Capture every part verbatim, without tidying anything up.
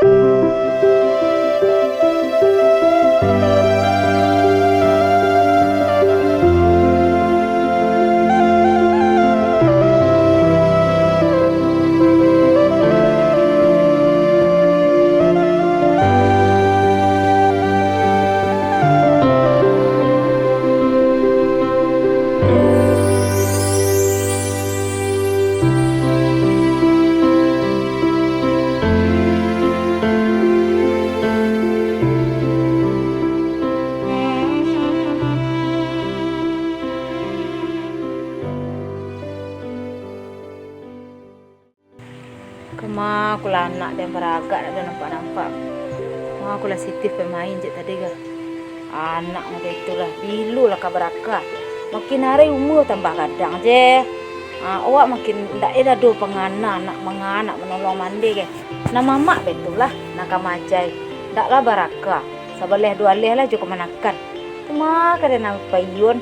Kama ko lah anak den baragak dak ado nampak-nampak. Ma ko lah Siti pai main cek tadi ko. Anak mudo itu lah, bilo lah ka baraka. Makin hari umua tambah gadang je. Ah, awak makin ndak ado pangana nak manga nak manolong mande ke. Nan mamak baitu lah, nan ka majai. Ndak lah baraka. Sabaleh duo aleh lah jo kamanakan. Cuma ka den nan paiyon.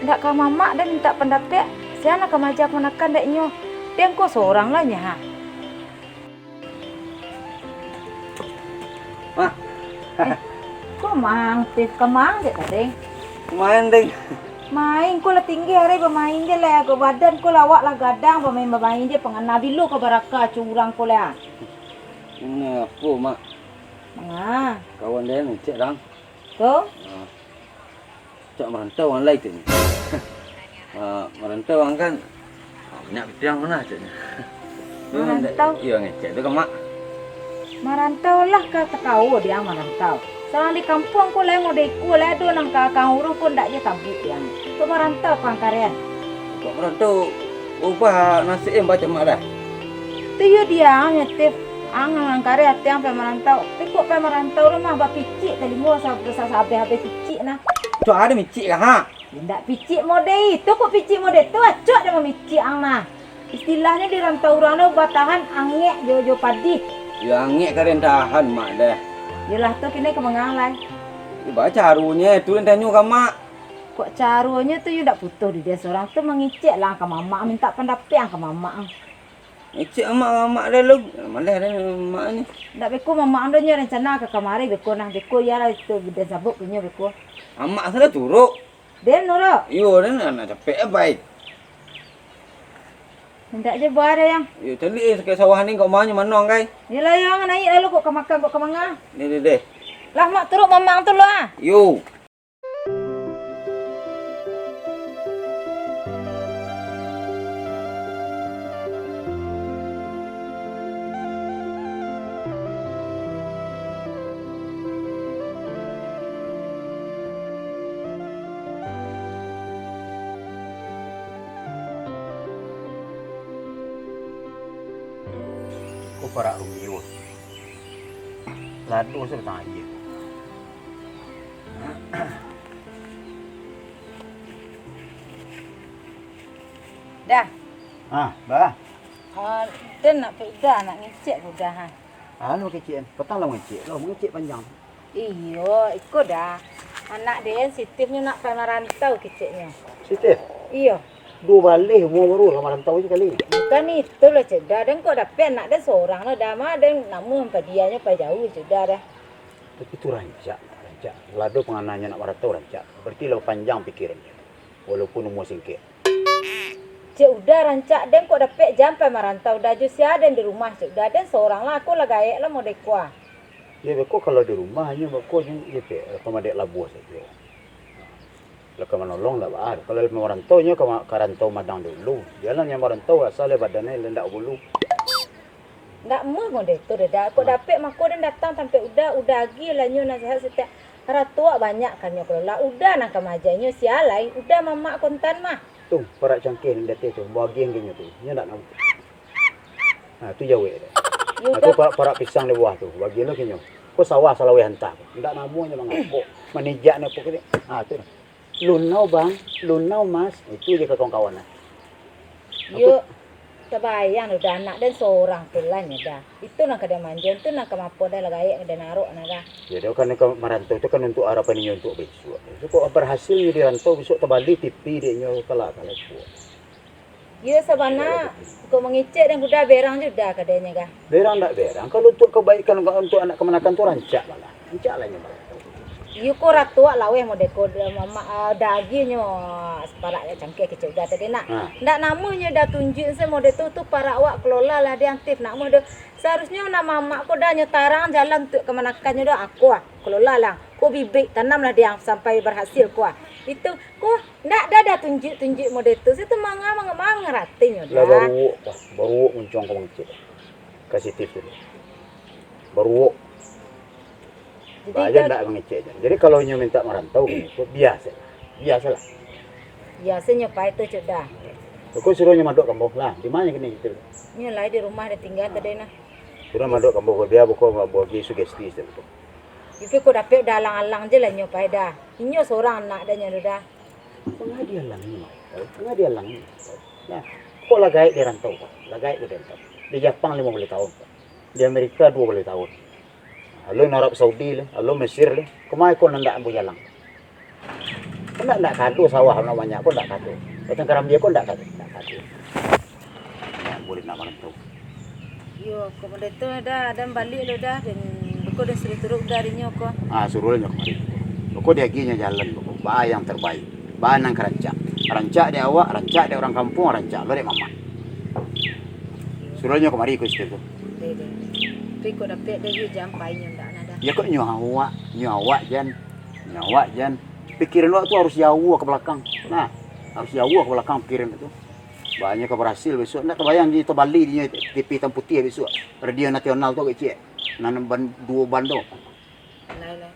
Ndak ka mamak den mintak pandapek. Sia nan ka majai kamanakan dek nyo. Den ko sorang lah nyo ha. Mah. Eh, ko mang, Tif, ka mang dek tadi? Main, Ding. Main ko lah tinggi hari bamain je lah, ko badan ko lah awak lah gadang, bamain-bamain je, pangana bilo ka baraka curang ko lah. Ini apo, Mak? Manga? Kawan dia ni, cek dang. Tu? Ah. Cak marantau ang lai tu. Ah, marantau ang kan, ah, banyak pitiang mana caknya. Marantau? Iyo, ngecek tu ka mak. Marantau lah ka takawa dia marantau. Salang di kampuang ko lai model iko lai ado nan ka, ka urus ko ndak je tabuik dia. Tu marantau ka angkarian. Kok marantau ubah nasib em baca mak dah. Tu iyo dia nyo Tif. Ang angkari ati ang pai marantau. Tapi kok pai marantau tu mah bapicik talingo sa-, sa-, sahabih-habih picik nah. Cok ado micik ka ha? Indak picik mode itu, kok picik mode tu acok dek mamicik ang nah. Istilahnyo di rantau urang tu batahan angek jo, jo padih. Yo angek ka den tahan mak deh. Yolah tu kini ka mangalai. Yo ba carunyo tu den tanyo ka mak. Kok carunyo tu yo ndak putuh di dia sorang tu mangicek lah ka mamak, mintak pandapek ang ka mamak ang. Ngecek amak, amak dah lu. Malah dah amak ni. Ndak beko mamak ando nyo rencana ka kamari beko nah. Beko iyalah itu den sabuk punyo beko. Amak sudah turuk. Den nuruk. Iyo, den nak capek apai. Ndak je buah dah yang. Iyo, calik eh, sakit sawah ni kok manyo mano angkai. Iyalah yang naik lalu kok ka makan kok ka manga. Deh, deh, deh. Lah mak turuk mamak tu lah. Yo. Ko parak Romeo. Lado sabatang aia. Dah. Ah, bah. Ah, den nak pai Uda, nak ngecek Uda, ha. Anu kecek, patang lah mangecek, lah mangecek panjang. Iyo, iko dah. Anak den, Sitif nyo nak pai marantau keceknyo. Sitif? Iyo. Duo baleh umua baru lah marantau sakali. Bukan itu lah, cek dah. Den kok dapek anak den sorang lah, dah mah den namuah padianyo pai jauah, cek dah, dah. Tapi tu rancak, rancak. Lado pangananyo nak marantau rancak. Berarti lah panjang pikiran. Walaupun umua singkek. Cek Uda rancak den kok dapek jam pai marantau, dah jo sia den di rumah, cek Uda den sorang lah, aku lah gaek lah model ko ah. Yo beko kalau di rumah nyo beko nyo, iyo pe, pamadek labuah sajo. Lah ka manolong ndak baa. Kalau marantau nyo ka ma-, ka rantau madang dulu. Jan lah nyo marantau asa lai badannyo indak bulu. Ndak meh model tu, Dada. Kok dapek mako den datang tampek Uda, Uda agiah lah nyo nasihat setiap harato awak banyak kan nyo kalau lah Uda nan ka maaja nyo sia lai, Uda mamak kontan mah. Tu, parak cangkeh nan di ateh tu, bagian ka nyo tu. Nyo ndak nak. Ha, tu jawek tu. Yo, ha, tu Uda. Parak, parak pisang di bawah tu, bagian lo ka nyo. Ko sawah salaweh antah. Ndak namonyo mangakok, manijak ni apo kini. Ha, tu. Lunau, Bang, lunau, Mas. Itu je ka kawan-kawan lah. Yo, tabayang Uda anak den sorang tu lah nyo dah. Itu nan ka den manjo, itu nan ka mapo dah lah gaek ka den arok nah dah. Yo, dah kan ka marantau tu kan untuk harapan inyo untuk bisuak. Itu kok berhasil nyo di rantau, bisuak tabali tipi dek nyo kalak ka lakuak. Iyo, sabana, kok mangecek den kuda berang juda kadenyo kah? Berang ndak berang, kalau untuak kabaikan, untuak anak kamanakan tu rancak malah. Rancak lah nyo malah. Iyo ko ratuak laweh mode ko, da-, mamak, ah, dagihnyo, parak cangkeh kecek udah tadi nak. Ha. Ndak namuah nyo dah tunjuik se mode tu, tu parak awak kelola lah di aktif nak muah doh. Seharusnyo nak mamak ko dah nyo tarang jalan untuak kamanakannyo dah. Ako ah, kelola lah. Ko bibik tanam lah diang sampai berhasil ko ah. Itu ko ndak ada dah tunjuik-tunjuik mode tu. Situ manga, manga, manga ratinyo dah. Lah baruok, bah. Baruok muncuang ko mangecek. Ka situ tu. Baruok. Jadi, Bah, aja ndak mangecek je. Jadi, kalau inyo minta marantau gini, ko biasa. Biasalah. Biasanyo pai tu, Cuk, dah. Ko suruah nyo madok kamboh lah. Di mana kini gitu? Nyo lai di rumah dah tinggal tadi nah. Suruah madok kamboh ko dia buko bagi sugesti tu. Iko ko dapek udah alang-alang je lah nyo pai dah. Inyo sorang anak dah nyo dah. Tangah dialang ni, Mak. Tangah dialang ni. Nah, kok lah gaek di rantau, Pak? Lah gaek di rantau. Di Japang limo baleh taun, Pak. Di Amerika duo baleh taun. Alun Arab Saudi leh, alun Mesir leh. Kama ko nan ndak bajalang? Ko ndak, ndak kado sawah, nak banyak ko ndak kado. Batang karambia ko ndak kado, ndak kado. Ndak buliah nak marantau. Iyo, kok model tu dah, dah baliak lo dah, den beko den suruah turuk dah dinyo ko. Ah, suruah nyo kamari. Beko diagihnyo jalan, beko. Ba yang terbaik. Ba nan ka rancak. Rancak dek awak, rancak dek urang kampuang, rancak lo dek mamak. Suruah nyo kamari ko situ tu. Deh, deh. Tapi kok dapek deh, yo jan pai nyo ndak nah dah. Ya kok nyo awak, nyo awak jan. Nyo awak jan. Pikiran awak tu harus jauah ka balakang. Nah, harus jauah ka balakang pikiran tu. Banyak ka barasil besok. Ndak tabayang di Tobali dinyo T V itam putiah besok. Radio nasional tu agak ciek. Nan ban-, duo bando. Lai, lai.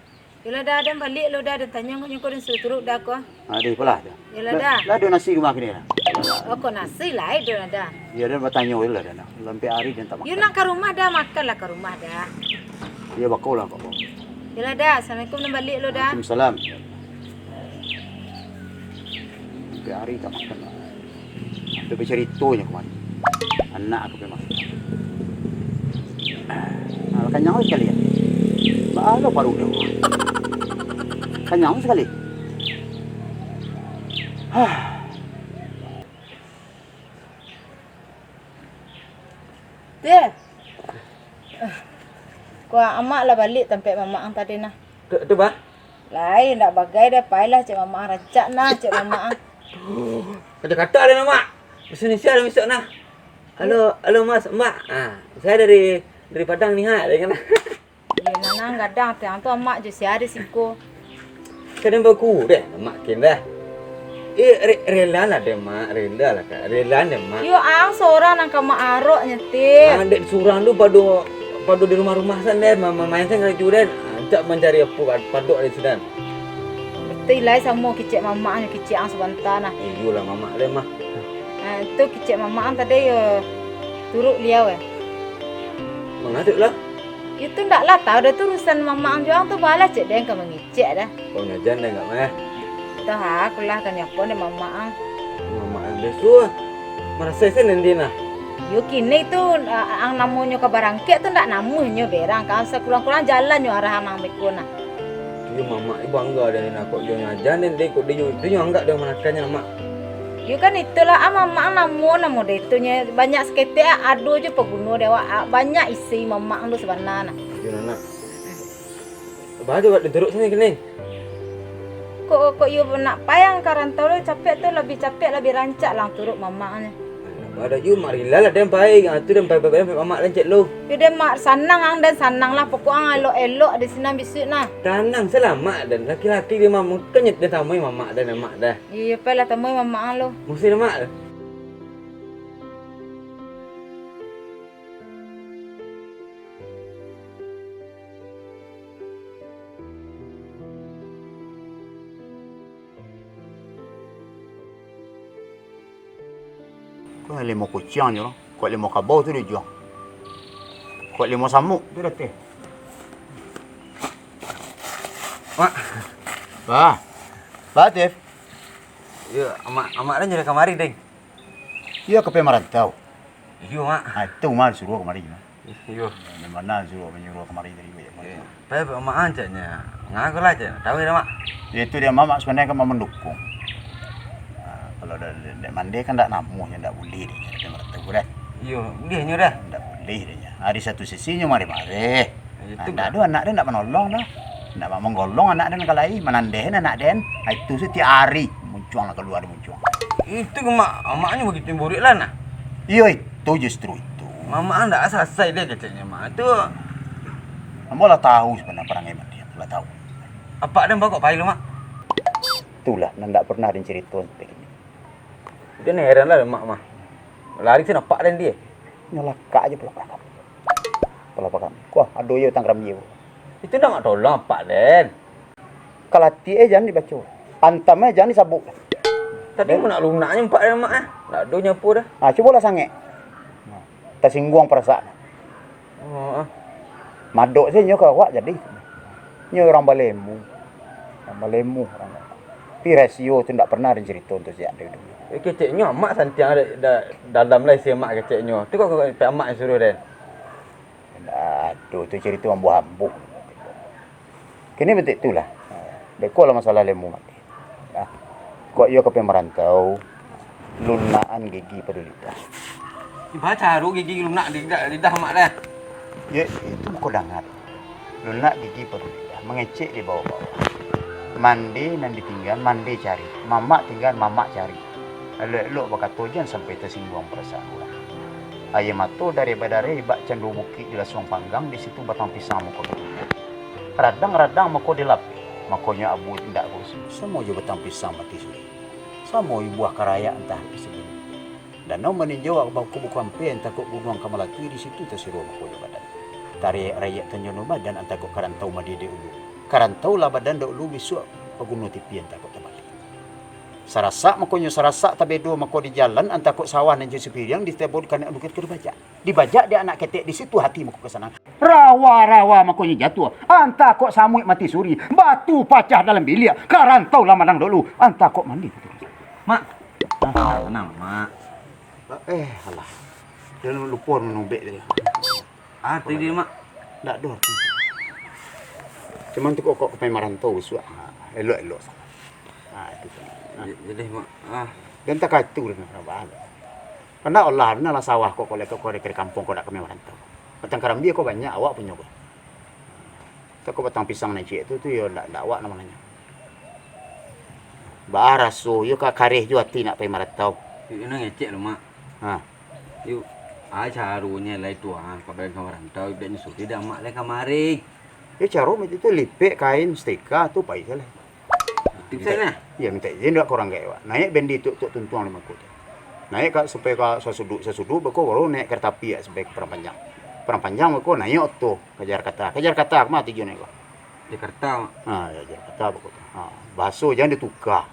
Yolah dah, den baliak lo dah, den tanyo nyo ko den suruah turuk dah ko. Ah, deh, ipolah dah. Yolah dah. Lah, lah ado nasi rumah kini lah. Oh, kok nasi lai dah dah. Iyo, den batanyo lah dah. Lah ampek ari den tak makan. Yo nak ka rumah dah, makan lah ka rumah dah. Iyo, bako lah kok. Yolah dah, assalamualaikum, den baliak lo dah. Waalaikumsalam. Ampek ari tak makan lah. Ampek bacaritonyo kamari. Anak aku pai makan. Alah, kanyang sakali, yo. Baa lo paruik den. Kanyang sakali. Hah. Deh. Ko amak lah baliak tampek mamak ang tadi nah. Tu, tu, Bah? Lai, ndak bagai deh, pailah cek mamak ang, rancak nah cek mamak ang. Kato-kato ado, Mak. Bahasa Indonesia ado misuak nah. Halo, halo Mas, Mbak. Ah, saya dari, dari Padang nih, ha, dia kata. Iyo, nanang gadang tiang tu amak jo sia di siko. Kadang baku deh, Mak kin dah. Eh, re-, rela lah deh, Mak, rela lah, Kak. Rela deh, Mak. Yo, ang sorang nan ka maarok nyetir. Ah, dek surang tu pado, pado di rumah-rumah san deh, ma-, ma-, main san karajo deh. Ah, cak mancari apo, pad-, padok di sinan. Betul lah, samo kicek mamak nyo, kicek ang sabanta nah. Iyolah, mamak deh, Mak. Ah, tu kicek mamak ang tadi yo turuk liau, eh. Mangasuik lah. Itu ndak lah tau dah tu urusan mamak ang jo ang tu, balah cek deh ka mangicek dah. Kau nyajan deh nggak mah? Dah aku lah kan nyapo deh mamak ang. Mamak ang biaso ah. Marasai sen nanti nah. Yo kini tu, ah, ang namonyo ka barangkek tu ndak namuahnyo berang, kan sakurang-kurang jalan nyo arah ang beko nah. Iyo mamak, ibo angga dari nak kok jo nyajan den, den kok den nyo, den nyo anggak den manakannyo, Mak. Iyo kan itulah, ah, mamak ang namo, namo deh itu nyo, banyak saketek, ah, ado jo paguno deh awak, ah, banyak isi mamak ang tu sabana nah. Iyo, Nak. Bah, tu buat den turuk sini kening. Kok, kok iyo nak payah ka rantau tu, capek tu, labiah capek, labiah rancak lah turuk mamak ang nyo. Ado ju, Mak, rila lah den pai, ah, tu den pai, pai, pai, pai mamak den cek lo. Yo den, Mak, sanang ang den, sanang lah, pokok ang elok-elok di sinan bisuak nah. Tanang, salamak den, laki-laki di rumah, mungkin den tamui mamak den, Mak dah. Iyo, pailah tamui mamak ang lo. Musti dah, Mak. Kok limo kuciang jo, kok limo kabau tu dijuang. Kok limo samuk tu dateh. Mak. Bah. Bah, Tef. Yo, amak, amak den jadi kamari, Deng. Iyo, ka pai marantau. Iyo, Mak. Ah, itu mah disuruah kamari, Mak. Iyo. Di mana suruah manyuruah kamari tadi, Mak? Iyo. Tapi Mak ancaknya, ngaku lah cak, tahu dah, Mak. Ya, itu dia, Mak, Mak sebenarnya kan Mak mendukung. Ah, kalau Dek, dek mandeh kan ndak namuah, ndak buliah dek, dek maratu dah. Iyo, buliahnyo dah. Ndak buliah dek. Ari satu sisi nyo mareh-mareh. Nah, itu ndak ado anak den ndak manolong dah. Ndak manggolong anak den ka lai, manandeh anak den. Ah, itu setiap ari muncuang lah kalua di muncuang. Itu mak, amaknyo bagitu buruak lah nah. Iyo, itu justru itu. Mamak ndak selesai deh keceknyo mak. Itu ambo lah tahu sebenarnya parangai mak dia, lah tahu. Apak den bawa kok pai lu mak? Itulah nan ndak pernah den cerito sampai kini. Den heran lah mak mah. Lari sen apak den dia. Nyo lakak aja pulang pakam. Pulang pakam. Kuah, ado yo tang karambia. Itu ndak mak tolong apak den. Kalatiak eh jan dibaco. Antam eh jan disabuk. Tadi nak lunaknyo apak den mak ah. Ndak ado nyapu dah. Ah, cubolah sangek. Tasingguang parasaan. Oh, ah. Madok se nyo ka awak jadi. Nyo urang balemu. Urang balemu urang. Tapi rasio tu ndak pernah den cerito tu siak dari dulu. Eh, keceknyo amak santiang da-, da-, dalam lah isi amak keceknyo. Tu kok, kok, kok amak yang suruh den. Aduh, tu cerito ambuh-ambuh. Kini bentuk tu lah. Beko lah masalah lemu mati. Ah. Kok iyo ka pai marantau, lunakan gigi pado lidah. Ibarat caro gigi lunak di lidah, lidah mak dah. Yo, itu ko dangar. Lunak gigi pado lidah, mangecek di bawah-bawah. Mande nan ditinggan, mande cari. Mamak tinggan, mamak cari. Elok-elok bakato, jan sampai tasingguang parasaan urang. Aia mato dareh badareh bak cando bukik di lasuang panggang, di situ batang pisang mako ditumbuah. Radang-radang mako dilapeh, makonyo abu indak bausik. Samo jo batang pisang mati suri. Samo jo buah karayak antah di situ. Danau maninjau bak buku-buku ampia, antah kok gunuang ka malatui, di situ tasiro mako jo badan. Tarayek-rayek tanjo no badan, antah kok karantau madidek ulu. Karantau lah badan dahulu, bisuak paguno tipi, antah kok tabalik. Sarasak makonyo sarasak, tabedo mako di jalan, antah kok sawah nan jo sipiriang, di tebon kanak bukik ka dibajak. Dibajak di anak ketek, di situ hati mako ka sanang. Rawa-rawa makonyo jatuah, antah kok samuik mati suri, batu pacah dalam biliak, karantau lah manang dulu, antah kok mandi. Mak, ah, tenang, Mak. Eh, alah. Dia lupo manubek tadi. Ah, tadi, Mak. Ndak ado arti. Cuman tu kok, kok ka pai marantau bisuak. Ha, elok-elok salah. Ha, itu tu. Ha. Ja-, jadi, Mak, ah. Dan tak kaitu dengan apa. Kan ndak olah, bana lah sawah kok, kok lek kok dari kampuang kok ndak ka pai marantau. Batang karambia kok banyak, awak punyo kok. Tako batang pisang nan ciek tu, tu yo ndak, ndak awak namonyo. Baa raso, yo ka kareh jo ati nak pai marantau. Yo, nan ngecek lo, Mak. Ha. Yo, a caronyo lai tu, ah, ka pai ka marantau, dak nyusul dah Mak lai kamari. Yo, caro macam tu, lipek kain setrika tu, pai salah. Itu bisa nah. Iyo, mintak izin dek urang gaek awak. Naiak bendi tu, tu tuntuang limo ko tu. Naiak ka, sampai ka Sasuduik, Sasuduik beko baru naiak kereta api sampai ka Padang Panjang. Padang Panjang beko naiak oto ka Jakarta. Ka Jakarta, ka ma tujuan ko? Jakarta, Mak. Ha, yo, Jakarta beko tu. Ha, bahaso jan dituka.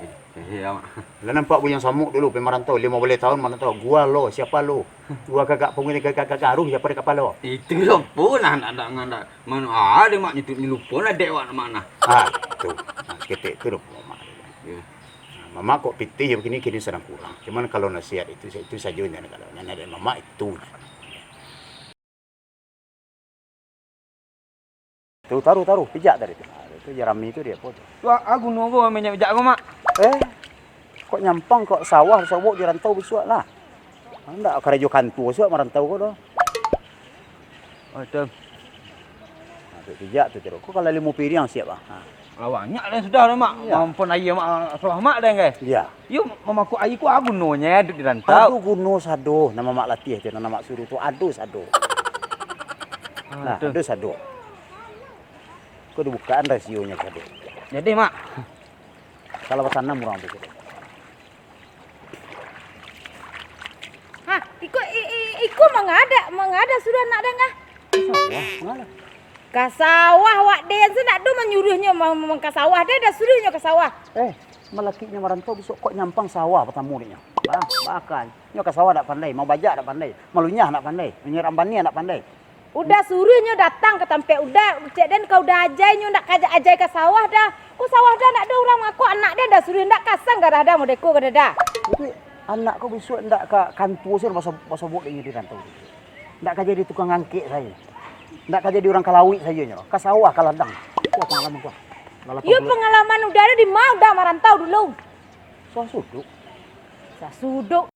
Eh, eh, iyo, Mak. Lah nampak Bujang Samuk dulu, pai marantau, limo baleh taun marantau. Gua lo, siapa lo? Gua kagak punguan, kagak, kagak aruih, siapa di kapalo? Itu lo pun lah, ndak, ndak, ndak. Mano ado, Mak, nyetuk nyelupo lah dek awak, Mak, nah. Ah, tu. Nah, saketek tu doh, Mak. Yo. Nah, Mamak kok pitih yo begini, kini sadang kurang. Cuman kalau nasihat itu, itu sajo nyo kalau. Nan ado Mamak itu. Tu, taruh, taruh, pijak tadi tu. Ah, tu jerami tu dia apa tu? Tu a-, a guno ko minyak pijak ko, Mak? Eh, kok nyampang kok sawah sobok di rantau bisuak lah. Ndak karajo kantua suak marantau ko doh. Oh, itu. Nah, tu pijak tu terus. Kok kalau limo piriang siap, Bang? Ha. Lah banyak dah sudah dah, Mak. Iya. Ampun aia, Mak, sawah Mak dah, kan? Iya. Yo, mamakuk aia ko a gunonyo, duduk di rantau. Ado guno sado, nan Mamak latih tu, nan Mamak suruh tu, ado sado. Ah, nah, betul. Ado sado. Ko dibukaan rasionyo sado. Jadi, Mak. Kalau batanam urang tu. Ha, iko, i-, i-, iko mangada, mangada sudah nak danga. Sawah, mangada. Ka sawah, wak den se ndak do manyuruhnyo ma-, ma-, ka sawah, den dah suruhnyo ka sawah. Eh, malakiknyo marantau bisuak kok nyampang sawah batamu dek nyo. Bah, bahkan, nyo ka sawah dak pandai, mambajak dak pandai, malunyah dak pandai, manyerang baniah dak pandai. Uda suruah nyo datang ka tampek Uda, cek den ka Uda ajai nyo, ndak ka ajai ka sawah dah. Ko sawah dah ndak ado urang mangakok anak den dah suruah ndak kasang garah dah modeko ka dada. Itu anak ko bisuak ndak ka kantua se baso-, basobok dek inyo di rantau tu. Ndak ka jadi tukang angkek sajo. Ndak ka jadi urang ka lawik sajo nyo. Ka sawah, ka ladang. Kuah pangalaman kuah. Iyo, pangalaman Uda tu di ma Uda marantau dulu. Sasuduik. Sasuduik